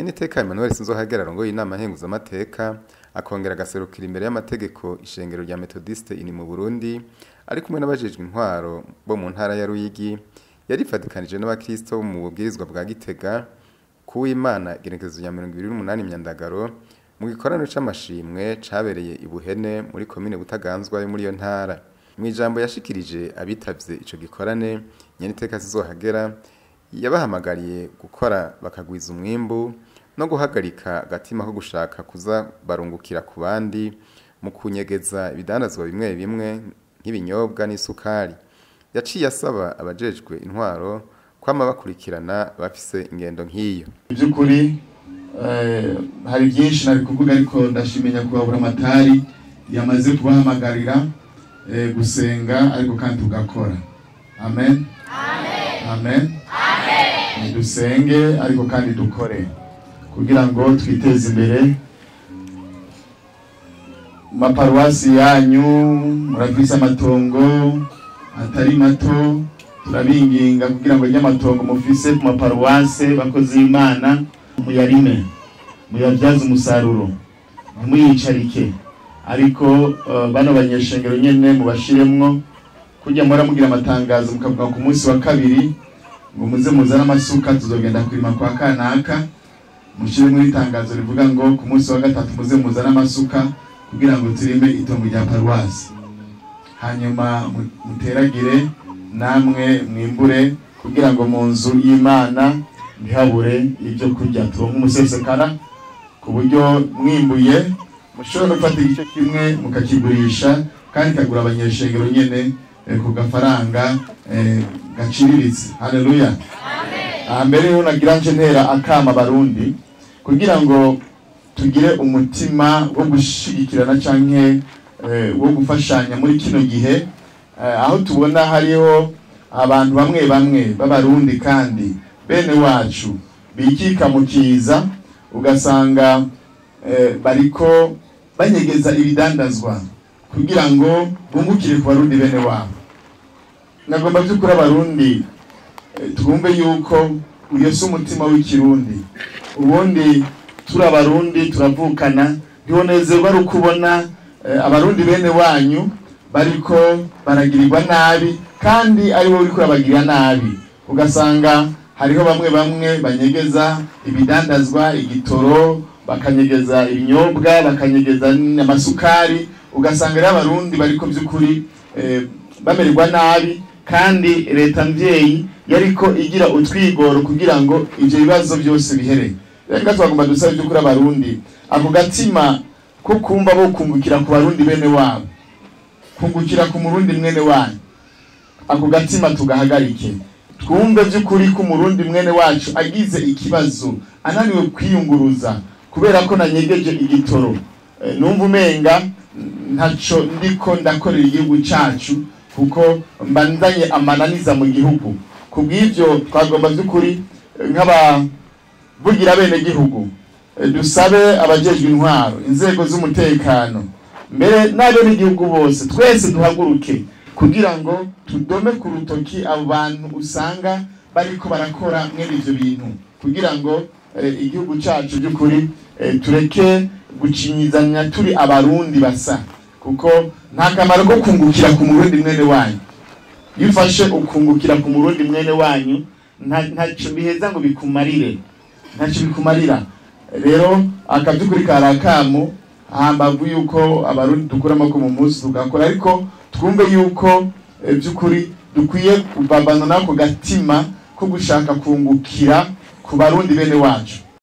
Nyeniteka Emmanuel Sinzohagera arongoye inama nkenguzamateka, akongera agaserukira imbere y'amategeko ishengero rya Methodiste ini mu Burundi, ari kumwe n'abajejwe intwaro bo mu ntara ya Ruyigi, yarifatikanije n'abakristo bo mu bubwirizwa bwa Gitega kuw'Imana igenekerezo rya 28 Myandagaro mu gikorano c'amashimwe cabereye i Buhene muri komine Butaganzwa yo muri iyo ntara. Mu ijambo yashikirije abitavye ico gikorane, Nyeniteka Sinzohagera yabahamagariye gukora bakagwiza umwimbu no guhagarika agatima ko gushaka kuza barungukira ku bandi mu kunyegeza ibidandazwa bimwe bimwe nk'ibinyobwa n'isukari. Yaciye asaba abajejwe intwaro kwama bakurikirana bafise ingendo nk'iyo. By'ukuri hari byinshi nari kuvuga, ariko ndashimenya kubabura amatari yamaze kubahamagarira gusenga, ariko kandi tugakora. Amen. Amen. Amen. Dusenge ariko kandi dukore kugira ngo twiteze imbere. Maparuwasi yanyu murafise amatongo atari mato, turabinginga kugira ngo ry'amatongo mufise ku maparuwase bakozi Imana muyarime, muyabyaze umusaruro, ntimuyicarike. Ariko bano banyeshengero nyene mubashiremwo kujya mura mugira amatangazo mukavuga ku munsi wa kabiri ngo muze muzane amasuka tuzogenda kurima kwa kanaka, mushire muri itangazo rivuga ngo ku munsi wa gatatu muze muzane amasuka kugira ngo turime itongo rya paruwasi, hanyuma muteragire namwe mwimbure kugira ngo mu nzu y'Imana ntihabure ibyo kurya. Turonke umusesekara ku buryo mwimbuye mushobora no gufata igice kimwe mukakigurisha kandi kagura abanyeshengero nyene ku gafaranga gaciriritse. Haleluya. Amen. Mbere rero nagira nje ntera akama Barundi kugira ngo tugire umutima wo gushigikirana canke wo gufashanya muri kino gihe, aho tubona hariho abantu bamwe bamwe b'abarundi kandi bene wacu bikika mukiza, ugasanga bariko banyegeza ibidandazwa kugira ngo bungukire ku barundi bene wabo. Nagomba by'ukuri abarundi twumve yuko uyo si umutima w'ikirundi. Ubundi turi abarundi turavukana, ntibonezerwa ari ukubona abarundi bene wanyu bariko baragirirwa nabi kandi ari wowe uriko urabagirira nabi. Ugasanga hariho bamwe bamwe banyegeza ibidandazwa, igitoro, bakanyegeza ibinyobwa, bakanyegeza amasukari. Ugasanga rero abarundi bariko by'ukuri bamererwa nabi, kandi leta mvyeyi yariko igira utwigoro kugira ngo ivyo bibazo byose bihere. Reka twagomba dusabe by'ukuri abarundi ako gatima ko kumva bo kungukira ku barundi bene wabo, kungukira ku murundi mwene wanyu, ako gatima tugahagarike. Twumve by'ukuri ko umurundi mwene wacu agize ikibazo ananiwe kwiyunguruza kubera ko nanyegeje igitoro, numva umenga ntaco ndiko ndakorera igihugu cacu kuko mbanzanye amananiza mu gihugu. Kubw'ivyo twagomba by'ukuri nk'abavugira bene gihugu dusabe abajejwe intwaro, inzego z'umutekano, mbere n'abene gihugu bose, twese duhaguruke kugira ngo tudome ku rutoki abo bantu usanga bariko barakora mwene ivyo bintu, kugira ngo igihugu cacu by'ukuri tureke gucinyizanya turi abarundi basa, kuko nta kamaro ko kungukira ku murundi mwene wanyu. Iyo ufashe ukungukira ku murundi mwene wanyu ntaco biheza ngo bikumarire, ntaco bikumarira. Rero akabyukuri karakamu hambavu yuko abarundi dukura amaboko mu munsi tugakora, ariko twumve yuko by'ukuri dukwiye kubabana nako gatima ko gushaka kungukira ku barundi bene wacu.